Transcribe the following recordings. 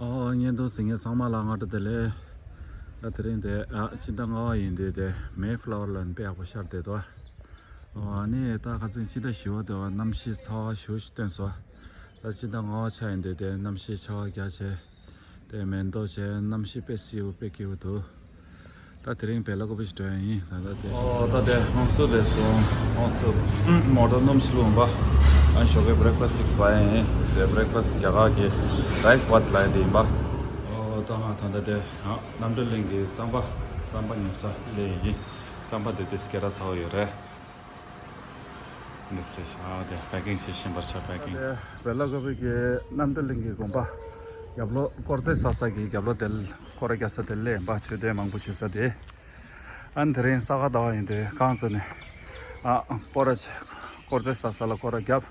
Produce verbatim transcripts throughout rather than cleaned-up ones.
ཨོ། བརྙན་ཐུང་གཟིགས་མཁན་ཚང་མ་ལ་སྔ་དྲོ་བདེ་ལེགས། ད་དེ་རིང་དེ་ཨ་སྤྱི་ཟླ་ལྔ་པ་ཡིན་དུས་དེ་མེ་ཕ་ལ་ཝར་ལ་དཔེ་ཡག་པོ་ཤར་བསྡད་འདུག་ཨོ། ཨ་ནི་ད་ཁ་སང་སྤྱི་ཟླ་བཞི་པ་དེ་བ་གནམ་གཤིས་ཚ་བ་ཞེ་པོ་ཞིག་བཏོན་སོང་། ད་སྤྱི་ཟླ་ལྔ་པ་ཆགས་ཡིན་དུས་དེ་གནམ་གཤིས་ཆར་པ་རྒྱག་བྱས། དེ་མེ་ཏོག་བྱས་གནམ་གཤིས་དཔེ་བསིལ་པོ་དཔེ་སྐྱིད་པོ་འདུག་ད་དེ་རིང་བེ་ལ་ཀོ་བི་ཞིག་འགྲོ་ཡ་ཡིན། ད་ལྟ་དེ། ཨོ། ད་དེ་ཧོང་སུར་རེད་སོང་། ཧོང་སུར་མོ་ཊ་སྣུམ་ཞིག་བླུགས་པ། ཨ་ཞོགས་ཀའི་བྷི་རེག་ཕ་སི་ཞིག་ཟ་ཡ་ཡིན། དེ་བྷི་རེག་ཕ་སི་རྒྱ་གར་གྱི་རའི་སི་བྷ་ཏི་ལབ་ཡ་དེ་ཡིན་པ། ཨོ། ད་ང་ད་ལྟ་དེ་ཨ་རྣམ་གྲོལ་གླིང་གི་རྩམ་པ་རྩམ་པ་ཉོ་ས་སླེབས་ཡ་ཡིན། རྩམ་པ་དེ་དེ་སྐད་གྲགས་ཚ་པོ་ཡོད་རེད། འདི་སྲེ་ཤ་དེ་པེ་ཀིང་བྱེད་བཞིན་པར་ཤ་པེ་ཀིང་། དེ་བེ་ལ་ཀོ་བི་གི་རྣམ་གྲོལ་གླིང་གི་དགོན་པ་རྒྱབ་ལོགས་སྐོར་རྫས་ཟ་ས་གི་རྒྱབ་ལོགས་དེ་སྐོར་ར་རྒྱག་ས་དེ་སླེབས་ཡིན་པ། མཆོད་རྟེན་མང་པོ་ཡོད་ས་དེ། ཨ་ནི་དེ་རིང་ས་ག་ཟླ་བ་ཡིན་དུས་གང་ཚོ་ནས་ཨ་སྐོར་ར་སྐོར་རྫས་ཟ་ས་ལ་སྐོར་ར་རྒྱབ།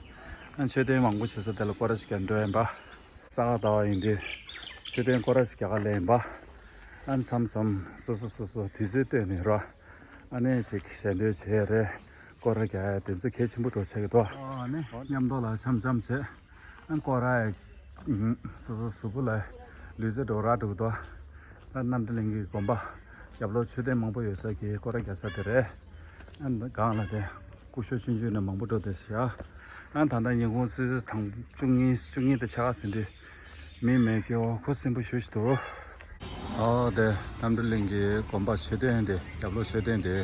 ཨ་མཆོད་རྟེན་མང་པོ་ཡོད་ས་དེ་ལ་སྐོར་ར་ཞིག་རྒྱག་འགྲོ་ཡིན་པ། ས་ག་ཟླ་བ་ཡིན་དུས་མཆོད་རྟེན་སྐོར་ར་ཞིག་རྒྱག་ག་སླེབས་ཡིན་པ། ཨ་ནི་མཚམས་མཚམས་སོ་སོ་སོ་སོ་དུས་ཚོད་བཏོན་ནས་ར། ཨ་ནི་ཅིག་ཞལ་འདོན་བྱས་རེད། སྐོར་ར་རྒྱག་ཡ་དེ་ཚོ་གལ་ཆེན་པོ་འདྲ་ཆགས་ཀྱི་འདུག་ཨ་ནི་མཉམ་དུ་ལ་འཆམ་འཆམ་བྱས། ཨ་སྐོར་ར་ཡ་སོ་སོ་གཟུགས་པོ་ལ་ལུས་རྩལ་འདྲ་རག་འགྲོ་གི་འདུག་ད་རྣམ་གྲོལ་གླིང་གི་དགོན་པ་རྒྱབ་ལོགས་མཆོད་རྟེན་མང་པོ་ཡོད་ས་གི་སྐོར་ར་རྒྱག་ས་དེ་རེད། ཨ་ནི་སྒང་ལ་དེ་སྐུ་ཞབས་ཆུང་ཆུང་ནས་མང་པོ་འགྲོ་བསྡད་ཤག་ཨ་ད་ལྟ་ཉིན་གུང་ཆུ་ཚོད་དང་བཅུ་གཉིས་བཅུ་གཉིས་དེ་ཆགས་ཟིན་དུས་མི་མེད་སྐྱོ་ཁུ་སིམ་པོ་ཞེ་པོ་ཞིག་འདུག་ཨོ་དེ་རྣམ་གྲོལ་གླིང་གི་དགོན་པ་མཆོད་རྟེན་དེ་རྒྱབ་ལོགས་མཆོད་རྟེན་དེ།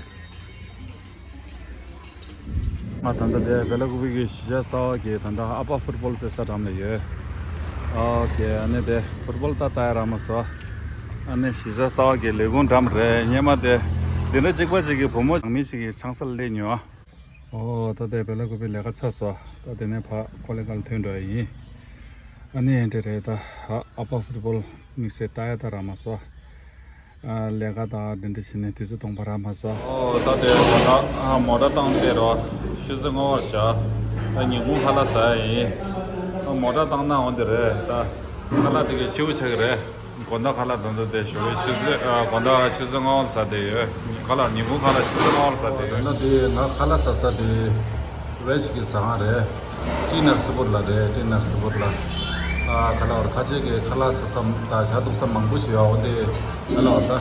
ང་ད་ལྟ་དེ་བེ་ལ་ཀུ་པི་གི་གཞིས་ཆགས་གསར་པ་གི་ད་ལྟ་ཨ་ཕ་ཕུཊ་བོལ་ཟེར་ས་འགྲམ་ལ་ཡོད། ཨོ་ཁེ། ཨ་ནི་དེ་ཕུཊ་བོལ་ད་ལྟ་ཡ་རག་མ་སོང་། ཨ་ནི་གཞིས་ཆགས་གསར་པ་གི་ལས་ཁུངས་འགྲམ་རེད། སྔོན་མ་དེ་འཛིན་གྲྭ་གཅིག་པ་ཅིག་གི་བུ་མོ་ནང་མི་ཞིག་གི་ཆང་ས་ལ་སླེབས་མྱོང་། ཨོ་ད་ལྟའི་བེ་ལ་ཀུ་པི་ལས་ཀ་ཚར་སོང་། ད་དེ་ནས་ཕར་ཀོ་ལེ་གྷལ་ཐོན་འགྲོ་ཡ་ཡིན། ཨ་ནི་ཨེ་འདྲ་རེད། ད་ཨ་ཨ་ཕ་ཕུཊ་བོལ་དམིགས་བསལ་ལྟ་ཡ་ད་རག་མ་སོང་། ཨ་ལས་ཀ་དང་དེ་འདྲ་བྱས་ནས་དུས་ཚོད་སྟོང་པ་རག་མ་སོང་། ཨོ་ད་དེ་ད་ལྟ་ཨ་མོ་ཊ་བཏང་སྟེ་རོ་ཆུ་ཚོད་ལྔ་པར་བཞག་ད་ཉིན་གུང་ཁ་ལག་ཟ་ཡ་ཡིན། ཨ་མོ་ཊ་བཏང་ན་འོང་དེ་རེད། ད་ཁ་ལག་དེ་གའི་ཆེ་བོ་ཆགས་ཀྱི་རེད། དགོང་དག་ཁ་ལག་དོན་དུ་དེ་ཞོགས་པའི་ཆུ་ཚོད་ཨ་དགོང་དག་ཆུ་ཚོད་ལྔ་པ་ལ་ཟ་བསྡད་ཡོད། ཁ་ལག་ཉིན་གུང་ཁ་ལག་ཆུ་ཚོད་ལྔ་པ་ལ་ཟ་བསྡད་ཡོད། དོན་དག་དེ་ང་ཁ་ལག་ཟ་ས་དེ་ཝེ་ཇི་གི་ཟ་ཁང་རེད། ཊི་ནར་སི་པོར་ལ་རེད། ཊི་ནར་སི་པོར་ལ། ཨ་ཁ་ལག་བར་ཁ་ཆེ་གི་ཁ་ལག་ཟ་ས་དང་ཇ་འཐུང་ས་མང་པོ་ཞིག་ཡོད། འོན་ཏེ་ཁ་ལག་བར་ད་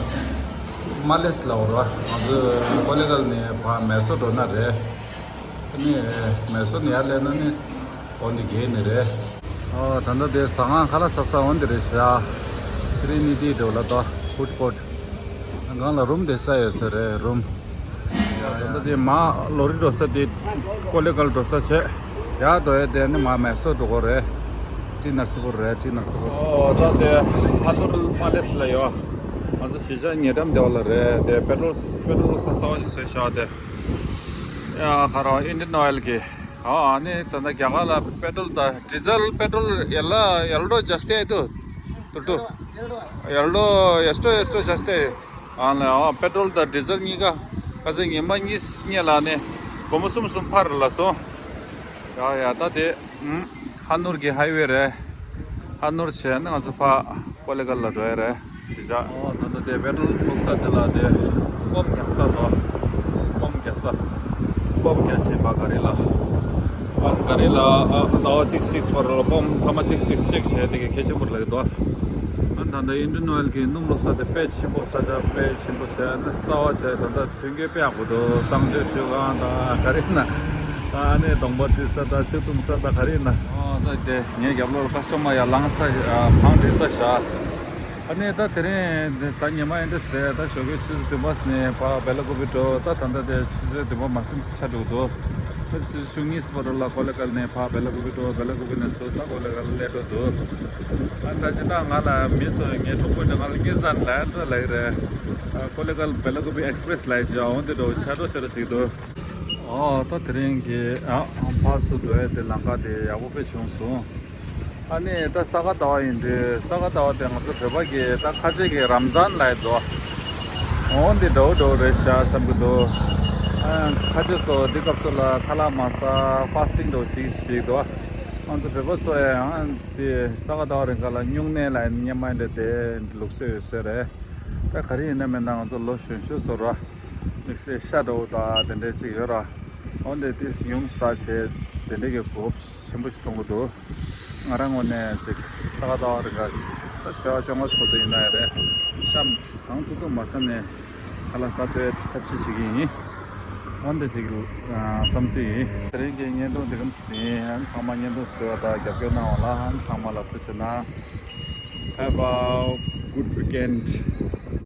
མ་ལེས་ལ་བར་བ་ང་ཚོ་ཀོ་ལེ་གྷལ་ནས་ཕར་མེ་སོར་འགྲོ་ན་རེད། ཨ་ནི་མེ་སོར་ནས་ཡར་སླེབས་ན་ནི་འོན་ཏེ་བརྒལ་ནི་རེད། ཨོ་ད་ལྟ་དེ་ཟ་ཁང་ཁ་ལག་ཟ་ས་འོན་ཏེ་རེད་ཤག་ཊི་རི་ནི་ཊི་འདྲ་བོ་ལ་ད་ཕུཌ་ཀོརཊ། སྒང་ལ་རུམ་བསྡད་ས་ཡོད་ས་རེད། རུམ། ད་ལྟ་དེ་མར་ལོ་རི་འགྲོ་ས་དེ་ཀོ་ལེ་གྷལ་འགྲོ་ས་བྱས། ཡར་འགྲོ་ཡ་དེ་ནི་མར་མེ་སོར་འགྲོ་དགོས་རེད། ཊི་ནར་སི་པོར་རེད། ཊི་ནར་སི་པོར། ཨོ་ད་དེ་ཧ་ནོར་མ་ལེས་ལ་ཡོད། ང་ཚོ་གཞིས་ཆགས་ཉེ་འགྲམ་དེ་བ་ལ་རེད། དེ་པེ་ཊོལ་པེ་ཊོལ་ས་གསར་པ་ཞིག་བཟོས་བཞག་དེ། ཡ་ཁ་རོ་ཨིན་ཌི་ཡན་ཨོ་ཡེལ་གི། ཨ་ནི་ད་ལྟ་རྒྱ་གར་ལ་པེ་ཊོལ་དང་ཌི་ཟེལ། པེ་ཊོལ་ཡལ་ལོ་ཡལ་ལོ་ཇ་སྟེ་དུ་ཏུ་ཏུ། ཡལ་ལོ་ཡེ་སི་ཏོ་ཡེ་སི་ཏོ་ཇ་སྟེ། ཨ་ནི་ཨ་པེ་ཊོལ་དང་ཌི་ཟེལ་གཉིས་ཀ་ཁ་སང་ཉི་མ་གཉིས་སྔོན་ལ་ནི་སྒོར་མོ་གསུམ་གསུམ་འཕར་ལ་སོང་། ཡ་ཡ་ད་དེ་ཧ་ནོར་གྱི་ཧའི་ཝེ་རེད། ཧ་ནོར་བྱས་ན་ང་ཚོ་ཕར་ཀོ་ལེ་གྷལ་ལ་འགྲོ་ཡ་རེད། གཞིས་ཆགས། ཨོ་ད་ལྟ་དེ་པེ་ཊོལ་བླུགས་ས་དེ་ལ་དེ་སྦོམ་རྒྱག་ས་དང་། སྦོམ་རྒྱག་ས། སྦོམ་རྒྱག་བཞིན་པ་ག་རེ་ལ། སྦོམ་ག་རེ་ལ་ཨ་ཟླ་བ་གཅིག་གཅིག་བར་ལ་སྦོམ་ཐ་མ་གཅིག་གཅིག་གཅིག་བྱས་དེ་གི་གལ་ཆེན་པོ་རེད་ལབ་ཀྱི་འདུག་ཨ་ད་ལྟ་ཨིན་ཌི་ཡན་ཨོ་ཡེལ་གྱི་སྣུམ་བླུགས་ས་དེ་དཔེ་ཆེན་པོ། ས་ཆ་དཔེ་ཆེན་པོ་བྱས་ན་གསར་པ་བྱས། ད་ལྟ་མཐུན་རྐྱེན་དཔེ་ཡག་པོ་འདུག་གསང་སྤྱོད་མཆོད་ཁང་དང་ག་རེ་ན། ཨ་ནི་གདོང་པ་བཀྲུ་ས་དང་ཆུ་འཐུང་ས་དང་ག་རེ་ན། ཨོ་ད་དེ་ངའི་རྒྱབ་ལོགས་ལ་ཀ་སི་ཊ་མར་ཡར་ལངས་ཚར། ཨ་ཕང་བསྒྲིགས་ཚར་བཞག་ཨ་ནི་ད་དེ་རིང་འདི་གཟའ་ཉི་མ་ཡིན་འདྲ་ཞིག་རེད། ད་ཞོགས་ཀའི་ཆུ་ཚོད་བདུན་པ་ནས་ཕར་བེ་ལ་ཀུ་པི་འགྲོ། ད་ད་ལྟ་དེ་ཆུ་ཚོད་བདུན་པ་མ་ཟིན་ཙམ་ཆགས་འགྲོ་གི་འདུག་ད་ཆུ་ཚོད་བཅུ་གཉིས་བར་ལ་ཀོ་ལེ་གྷལ་ནས་ཕར་བེ་ལ་ཀུ་པི་འགྲོ། བེ་ལ་ཀུ་པི་ནས་ཚུར་ད་ཀོ་ལེ་གྷལ་སླེབས་འགྲོ་འདུག་ཨ་ད་ཅི་ད་ང་ལ་མི་ཚོ་ངའི་གྲོགས་པོ་འདྲ་ང་ལ་སྐད་ཆ་ལབ་འདྲ་ལབ་ཀྱི་རེད། ཨ་ཀོ་ལེ་གྷལ་བེ་ལ་ཀུ་པི་ཨེག་སི་པི་རེ་སི་ལབ་ཡ་ཅིག་ཡོད། འོ་འདི་འདྲ་བོ་ཆ་འགྲོ་ཆ་འགྲོ་ཞིག་འདུག་ཨོ་ད་དེ་རིང་གི་ཨ་ཕར་ཚུར་འགྲོ་ཡ་དེ་ལམ་ཁ་དེ་ཡག་པོ་དཔེ་བྱུང་སོང་། ཨ་ནི་ད་ས་ག་ཟླ་བ་ཡིན་དུས་ས་ག་ཟླ་བ་དེ་ང་ཚོ་བོད་པ་གི་ད་ཁ་ཆེ་གི་རམ་ཛཱན་ལབ་ཡ་འདུག་འོ་འདི་འདྲ་བོ་འདྲ་བོ་རེད་ཤག་བསམ་གྱི་འདུག་ཨ་ཁ་ཆེ་ཚོ་འདི་སྐབས་སུ་ལ་ཁ་ལག་མ་ཟ། ཕཱ་སི་ཊིང་འདྲ་བོ་ཞིག་ཞིག་འདུག་ང་ཚོ་བོད་པ་ཚོ་ཡང་དེ་ས་ག་ཟླ་བ་རིང་ག་ལ་སྨྱུང་གནས་ལ་སྔོན་མ་འདྲ་དེ་ལུགས་སྲོལ་ཡོད་ས་རེད། ད་ག་རེ་ཡིན་ན་མིན་ན་ང་ཚོ་ལོ་གཞོན་ཤོས་ཚོ་ར་དམིགས་བསལ་ཤ་འདྲ་བོ་དང་དེ་འདྲ་ཅིག་ཡོད་ར། འོན་ཏེ་དེ་ཉུང་ཟ་བྱས་དེ་འདྲ་གི་གོ་སྐབས་ཆེན་པོ་ཞིག་མཐོང་གི་འདུག་ང་རང་ངོས་ནས་ཅིག་ས་ག་ཟླ་བ་རིང་ག་ཞིག་ ད་ཚེས་པ་བཅོ་ལྔ་ཚོ་ཏོ་ཡིན་ན་ཡ་རེད། ཤམ་གང་ཐུབ་ཐུབ་མ་ཟ་ནས་ཁ་ལག་ཟ་ཐུབ་ཐབས་ཤེས་བྱེད་ཀྱི་ཡིན། འོན་ཏེ་ཅིག་བསམ་ཚུལ་ཡིན། དེ་རིང་གི་བརྙན་ཐུང་འདི་གམ་ཟིན། ཚང་མ་བརྙན་ཐུང་གཟིགས་པ་དང་རྒྱབ་སྐྱོར་གནང་བ་ལ་ཚང་མ་ལ་ཐུགས་རྗེ་གནང་། Have a good weekend.